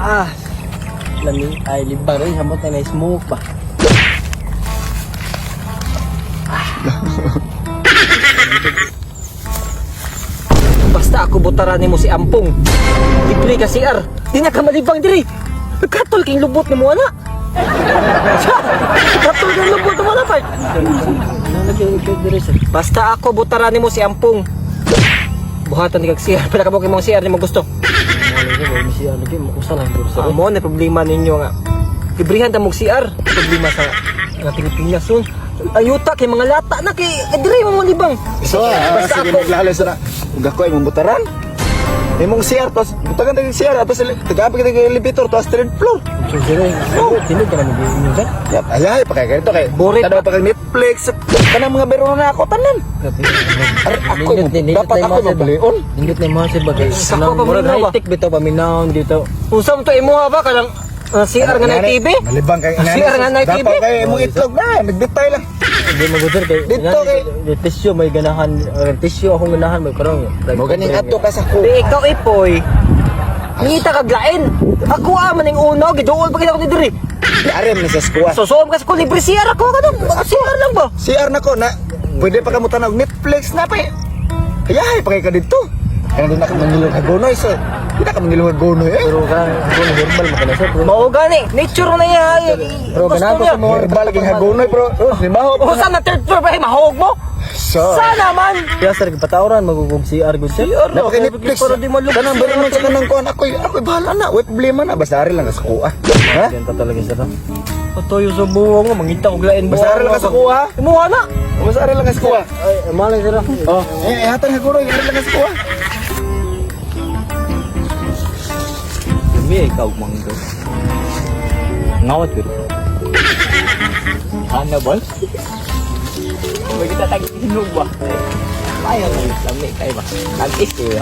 Ah, lami ay libang rin samot na may smoke ba. Ah. Basta ako butaran nimo si Ampong. Libre ka CR. Di na ka malibang diri. Katol king lubot nimo ana. Katol king lubot nimo ana pa. Basta ako butaran nimo si Ampong. Buhatan ni kag CR pala ka mo kay mong CR nimo gusto. Amo na problema ninyo nga. Librihan ta mog CR. Problema sa nga Pilipinas soon. Ayuta kay mga lata na kay diri mo libang. So, Basta sige ako maglalos na. Ug ako ay mong. Imong CR tos, butagan tag CR atos tagapi kita kay elevator tos third floor. Yap, ayahay pa kay ganito kay. Boring Tanaw pa kay Netflix. Kanang mga biro na ako tanan. Ar ako mo, dapat ako mabulion. Nindot na mga sir ba kay Sa ako, murag paminaw ba? high-tech bitaw paminaw dito. Unsa mo to imuha ba kanang CR nga na TV? Malibang kay CR nga na TV? Dapat kay imong itlog na, nagdetay lang. Hindi magud sir kay Dito kay- tissue may ganahan, tissue akong ganahan may karong. Mo ganing adto ka sa ko. Di ikaw ipoy. Ngita kag lain. Ako ah maning uno giduol pa kita ko ni diri. Ari man sa skuwa. Susuom ka sa ko libre CR ako kanang CR lang ba? CR na ko na pwede pa ka mo tanaw Netflix na pa. Ayahay pa kay ka dito. Kaya di na ka mangilong hagonoy so. Di na ka mangilong hagonoy eh. Pero kan kung herbal makana sir. Pero Mao gani, nature na iya. Pero ganahan ko sa mga Herbal laging hagonoy pero oh, ni maho. Usa na third floor ba mahog mo? So, Sana man. Kaya sir patawran magugog CR gud sir. CR na kay Netflix. Para di malugod. Kanang biro man sa kanang kuan ako'y ako'y bahala na. Way problema na basta ari lang ka sa kuha. Ha? Ganta talaga sir. Patuyo sa buwang mo, mangita og lain Basta ari lang ka sa kuha. Imuha na. Basta ari lang ka sa kuha. Ay, malay sir. Oh, eh hatan hagonoy ari lang ka sa kuha. Lami ay ikaw mangga. Ngawat pero. Ana ba? May kita tag hinog ba? Ayaw na yung lami kay ba? Tag-is kayo.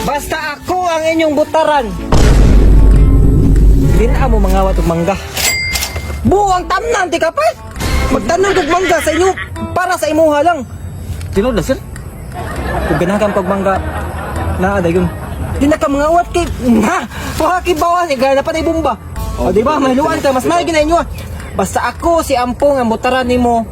Basta ako ang inyong butaran. Di na mo mangawat og mangga. Buang tamnan ti kapal. Magtanom kog mangga sa inyo para sa imuha lang. Tinuod na sir? Kung ganahan kag mangga, naa dayon. Di na ka mangawat kay na. Wa kay bawas eh gana pa na bomba. O di ba mahiluan ka mas mahal gina inyo. Ah. Basta ako si Ampong ang butaran nimo.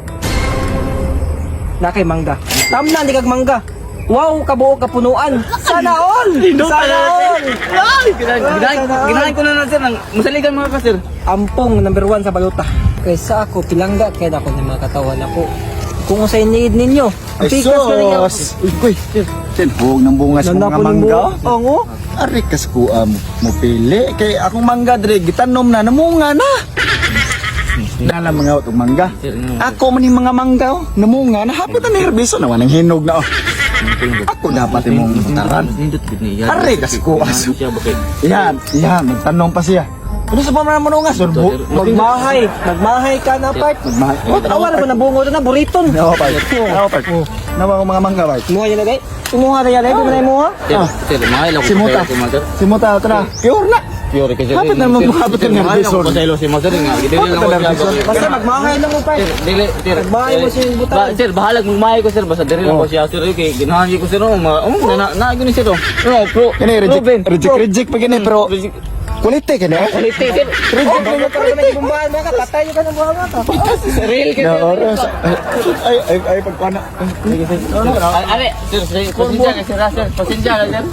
Na kay mangga. Tamnan di kag mangga. Wow, kabuo kapunuan. Sana all. Sana all. Ginahan ko na lang sir. Nang masaligan mga ka sir. Ampong number 1 sa baluta. Kaysa ako, pilangga kaya ako ng mga katawan ako. Kung unsay need ninyo. Ang Ay pikas ka ninyo. sus. Uy, kuy. Tinhog ng bunga sa mga Nanapon ng mangga. buo. Oo. Ari kas kuha mo, mo pili kay akong mangga dre gitanom na namunga na. Nala mga og mangga. Ako man yung mga mangga oh, namunga na hapit na herbiso na wanang hinog na oh. Ako dapat imong butaran. Nindot gud niya. Ari kas kuha. Siya ba kay? Yan, yan magtanom pa siya. Ano sa pamana mo nga sir? Magmahay. Magmahay ka na, part. Magmahay. Oh, tanawa na ba na bungo na buriton. Nawa pa. Nawa pa. Nawa ko mga mangga ba. Imuha yan na, Imuha na yan, Di mo na imuha. Sir, sir, mahal ako. Simuta. Sir. Simuta ito na. Pure na. Pure kay sir. Hapit na naman, hapit na Mahal ako herbiso. sa ilo si Master nga. Gidili Hapit lang na ako siya. herbiso. Basta magmahay lang mo, part. Sir, dili, sir. Magmahay mo siya yung butan. Ba, sir, bahalag magmahay ko sir basta diri lang ko siya sir kay ginahan ko sir oh, ma oh na na gini sir oh. No, pro. Kini reject proven. reject reject pa gini pero quality kini. oh. Quality sir. Reject na Para na ibumbahan mo ka, patay ka ng buha ka. Real kay Na sir. oras. Ay ay ay pagkuana. Are, sir, sir, pasensya ka sir, ah, sir. Pasensya ka sir.